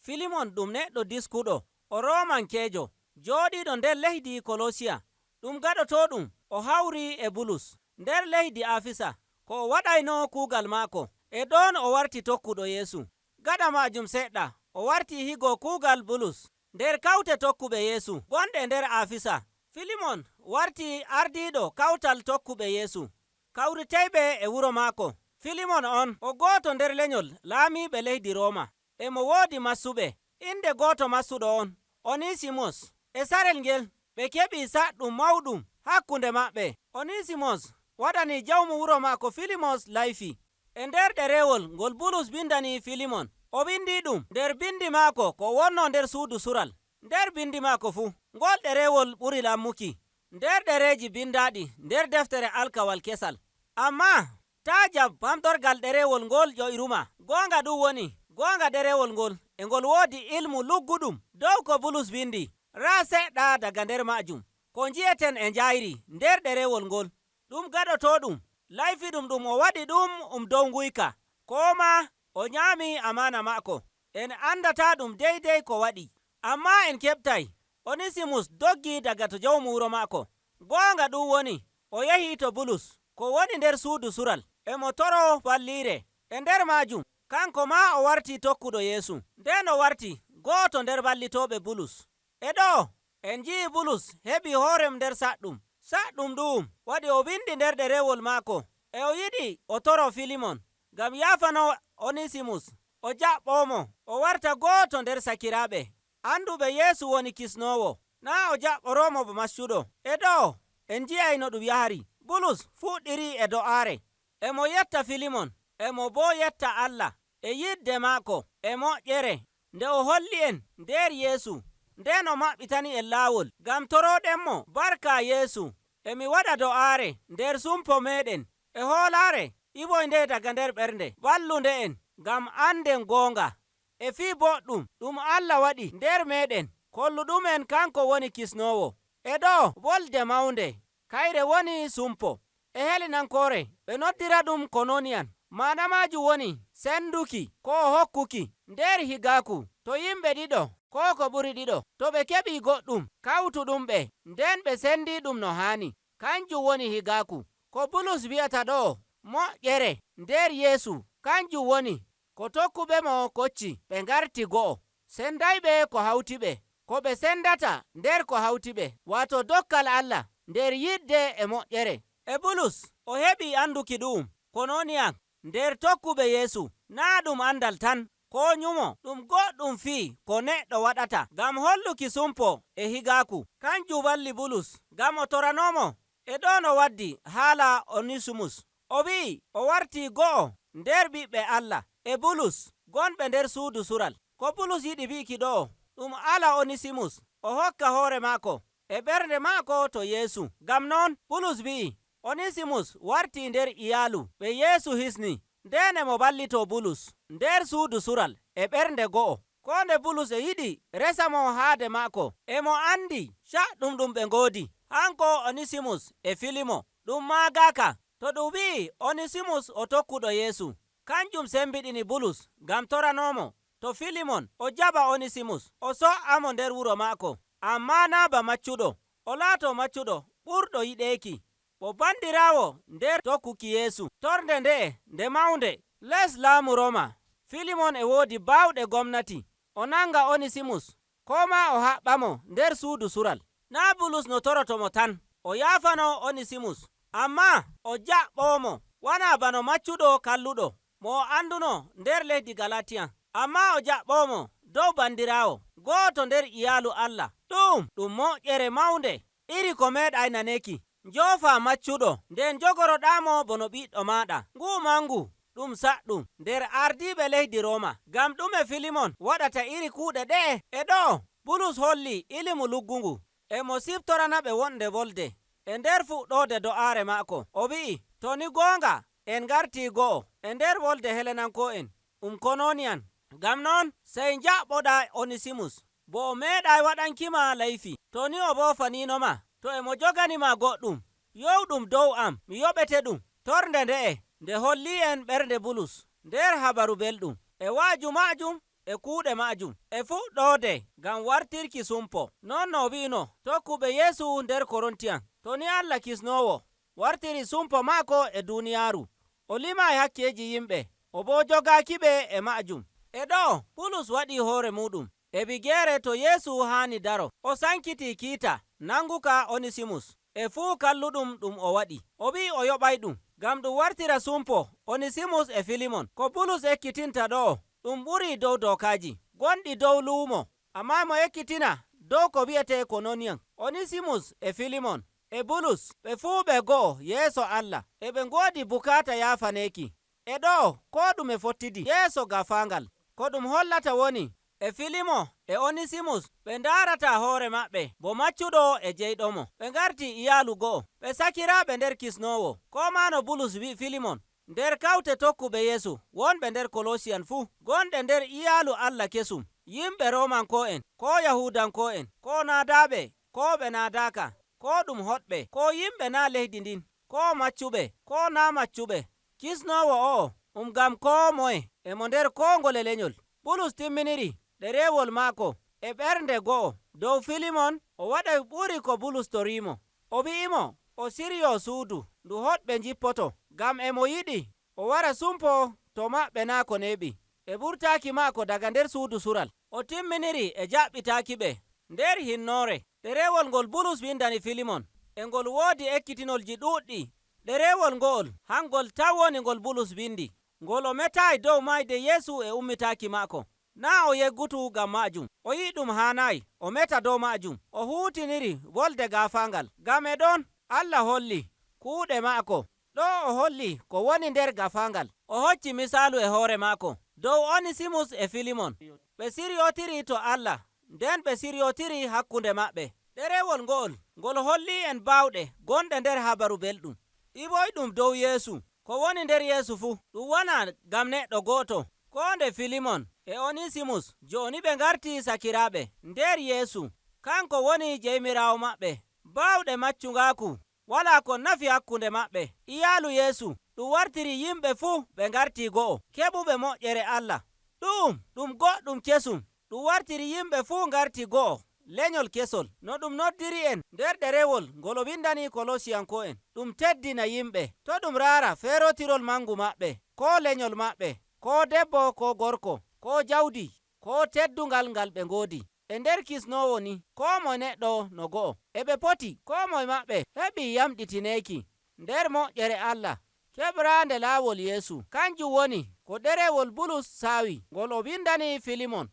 Filimon ɗum neɗɗo diskuɗo, o Roomankeejo, jooɗiiɗo nder leydi Kolosiya. Ɗum gaɗotooɗum o hawri e Bulus nder leydi Aafisa ko o waɗayno kuugal maako. E ɗon o warti tokkuɗo Yeesu. Gaɗa maajum seɗɗa o warti higo kuugal Bulus nder kawte tokkuɓe Yeesu gonɗe nder Aafisa. Filimon warti ardiiɗo kawtal tokkuɓe Yeesu kawriteyɓe e wuro maako. Filimon on o gooto nder lenyol laamiiɓe leydi Rooma. E mo woodi massuɓe. Inde gooto massuɗo on Onisimus. E sarel ngel ɓe keɓi saɗɗum mawɗum hakkunde maɓɓe. Onisimus waɗani jawmu wuro maako Filimos layfi. E nder ɗerewol ngol Bulus bindani Filimon, o windi ɗum nder bindi maako ko wonno nder suudu sural. Nder bindi maako fuu, ngol ɗerewol ɓuri lammuki nder ɗereeji bindaɗi nder deftere alkawal kesal. Amma taa jab pamɗorgal ɗerewol ngol ƴoyruma. Goonga ɗum woni, goonga ɗerewol ngol e ngol woodi ilmu lugguɗum dow ko Bulus bindi. Raa seɗɗa daga nder majum. Ko nji'eten e njayri nder ɗerewol ngol, ɗum gaɗoto ɗum, layfi ɗum ɗum o waɗi ɗum dow nguyka, ko ma o nyaami amana maako. En andata ɗum deydey ko waɗi. Amma en keɓtay, Onisimus doggi daga to jawmu wuro maako. Goonga ɗum woni, o yahi to Bulus, ko woni nder suudu sural, e mo toro ballire. E nder majum, kanko ma o warti tokkuɗo Yeesu. Nden o warti gooto nder ballitoɓe Bulus. E ɗo, en nji'i Bulus heɓi hoorem nder saɗɗum. Saɗɗum ɗum waɗi o windi nder ɗerewol maako. E o yiɗi o toro Filimon, ngam yaafano Onisimus, o jaɓɓomo, o warta gooto nder sakiraaɓe anduɓe Yeesu woni kisnowo, na o jaɓɓoromo bo maccuɗo. E ɗo, en nji'ay no ɗum yahari. Bulus fuɗɗiri e do'aare. E mo yetta Filimon, e mo bo yetta Allah, e yidde maako, e moƴƴere, nde o holli en nder Yeesu, nden o maɓɓitani en laawol, ngam toroɗenmo barka Yeesu. E mi waɗa do'aare nder sumpo meɗen, e hoolaare iboy nde daga nder ɓernde, wallunde en ngam anden goonga. E fii boɗɗum ɗum Allah waɗi nder meɗen, kolluɗumen kanko woni kisnowo. E ɗo wolde mawnde, kayre woni sumpo. E helinankore ɓe noddira ɗum kononiyan. Mana majum woni senduki ko hokkuki nder higaku to yimɓe ɗiɗo ko ko ɓuri ɗiɗo to ɓe keɓi goɗɗum kawtuɗum ɓe nden ɓe sendi ɗum no haani. Kanjum woni higaku. Ko Bulus wi'ata ɗo moƴƴere nder Yeesu kanjum woni ko tokkuɓe mo kocci ɓe ngarti go'o. Sendayɓe ko hawti ɓe. Ko ɓe sendata nder ko hawti ɓe, wato dokkal Allah nder yidde e moƴƴere. E Bulus o heɓi anduki ɗum kononiyan nder tokkuɓe Yeesu na ɗum andal tan ko nyumo ɗum goɗɗum fii ko neɗɗo waɗata ngam holluki sumpo e higaku. Kanjum walli Bulus ngam o toranomo e ɗon o waddi haala Onisimus. O wi'i o warti go'o nder ɓiɓɓe Allah e Bulus gonɓe nder suudu sural. Ko Bulus yiɗi wi'iki ɗo ɗum ala Onisimus o hokka hoore maako e ɓernde maako to Yeesu. Ngam non Bulus wi'i Onisimus warti nder iyaalu ɓe Yeesu hisni. Nden e mo ballito Bulus nder suudu sural e ɓernde go'o. Ko nde Bulus e yiɗi resa mo haade maako, e mo andi caɗɗum ɗum ɓe ngoodi. Hanko Onisimus e Filimo ɗum maagaka to ɗum wi'i Onisimus o tokkuɗo Yeesu. Kanjum sembiɗini Bulus ngam toranomo to Filimon o jaɓa Onisimus o so'amo nder wuro maako. Amma naa ba maccuɗo, o laato maccuɗo ɓurɗo yiɗeeki. Bo bandirawo nder tokkuki Yeesu. Torde nde'e nde mawnde les laamu Roma. Filimon e woodi baawɗe gomnati. O nanga Onisimus ko ma o haɓɓamo nder suudu sural. Na Bulus no torotomo tan, o yaafano Onisimus, amma o jaɓɓomo wana bano maccuɗo kalluɗo mo o anduno nder lesdi Galatiyan. Amma o jaɓɓomo dow bandirawo gooto nder iyalu Allah. Ɗum ɗum moƴƴere mawnde iri ko meeɗay naneki. Njoofa maccuɗo nden jogoroɗamo bono ɓiɗɗo maɗa. Ngu mangu ɗum saɗɗum nder ardiɓe leydi Roma. Ngam ɗume Filimon waɗata iri kuuɗe ɗe'e e ɗo Bulus holli ilimu luggungu. E mo siftorana ɓe wonde wolde. E nder fuɗɗode do'aare maako o wi'i to ni goonga en ngarti go'o e nder wolde helenanko'en um kononiyan. Ngam non sey njaɓɓoɗa Onisimus bo o meeɗay waɗankima layfi. To ni o bofaninoma to emo joganima goɗɗum yow ɗum dow am mi yoɓete ɗum. Torde nde'e nde holli en ɓernde Bulus nder habaru belɗum. E waaju majum e kuuɗe ma'ajum e fuɗɗoode ngam wartirki sumpo. Non no o wi'ino tokkuɓe Yeesu nder Korontiyan, to ni Allah kisnowo wartiri sumpo maako e duuniyaaru, o limaay hakkeji yimɓe, o bo jogakiɓe e ma'ajum. E ɗo Bulus waɗi hoore muɗum e bigere to Yeesu haani daro. O sankiti kiita nanguka Onisimus e fuu kalluɗum ɗum o waɗi. O wi'i o yoɓay ɗum ngam ɗum wartira sumpo Onisimus e Filimon. Ko Bulus ekkitinta ɗo ɗum ɓuri dow dokaji gonɗi dow luumo, amma mo ekkitina dow ko wi'ete kononiyan. Onisimus e Filimon e Bulus ɓe fuu ɓe go'o yeeso Allah, e ɓe ngoodi bukata yaafaneki. E ɗo ko ɗume fottidi yeeso gafangal. Ko ɗum hollata woni e Filimo e Onisimus ɓe ndarata hoore maɓɓe bo maccuɗo e jeyɗomo. Ɓe ngarti iyaalu go'o, ɓe sakiraaɓe nder kisnowo. Ko ma no Bulus wi Filimon nder kawte tokkuɓe Yeesu wonɓe nder Kolosiyan fuu gonɗe nder iyaalu Allah kesum, yimɓe Romanko'en, ko Yahudanko'en, ko naadaaɓe, ko ɓe naadaaka, ko ɗum hoɗɓe, ko yimɓe na leydi ndin, ko maccuɓe, ko na maccuɓe. Kisnowo o'o um ngam ko moye emo nder ko ngole lenyol. Bulus timminiri ɗerewol maako e ɓernde go'o dow Filimon o waɗay ɓuri ko Bulus torimo. O wi'imo o siryo suudu ndu hoɗɓe jippoto ngam emo yiɗi o wara sumpo to maɓɓe naa ko neeɓi. E ɓurtaaki maako daga nder suudu sural. O timminiri e jaɓɓitaaki ɓe nder hinnore. Ɗerewol ngol Bulus windani Filimon e ngol woodi ekkitinolji ɗuɗɗi. Ɗerewol ngo'ol hangol tan woni ngol Bulus windi, ngol o metayi dow mayde Yeesu e ummitaaki maako. Na o yeggutu ngam ma'ajum, o yi'i ɗum haanayi o meta dow ma'ajum. O huutiniri wolde gafangal ngam e ɗon Allah holli kuuɗe maako. Ɗo o holli ko woni nder gafangal. O hocci misalu e hoore maako dow Onisimus e Filimon. Ɓe siryotiri to Allah, nden ɓe siryotiri hakkunde maɓɓe. Ɗerewol ngo'ol ngol holli en baawɗe gonɗe nder habaru belɗum iboyɗum dow Yeesu. Ko woni nder Yeesu fuu ɗum wona ngam neɗɗo go'oto. Ko nde Filimon e Onisimus joni ɓe ngarti sakiraaɓe nder Yeesu, kanko woni jeymiraawo maɓɓe. Baawɗe maccungaaku wala ko nafi hakkunde maɓɓe. Iyaalu Yeesu ɗum wartiri yimɓe fuu ɓe ngarti go'o keɓuɓe moƴƴere Allah. Ɗum ɗum goɗɗum kesum, ɗum wartiri yimɓe fuu ngarti go'o lenyol kesol. No ɗum noddiri en nder ɗerewol ngol o windani Kolosiyanko'en, ɗum teddina yimɓe to ɗum raara feerotirol mangu maɓɓe, ko lenyol maɓɓe, ko debbo ko gorko, ko jawdi, ko teddungal ngal ɓe ngoodi. E nder kisnowo ni ko moye neɗɗo no go'o, e ɓe poti ko moye maɓɓe heɓi yamɗitineeki nder moƴƴere Allah keɓrande laawol Yeesu. Kanjum woni ko ɗerewol Bulus saawi ngol o windani Filimon.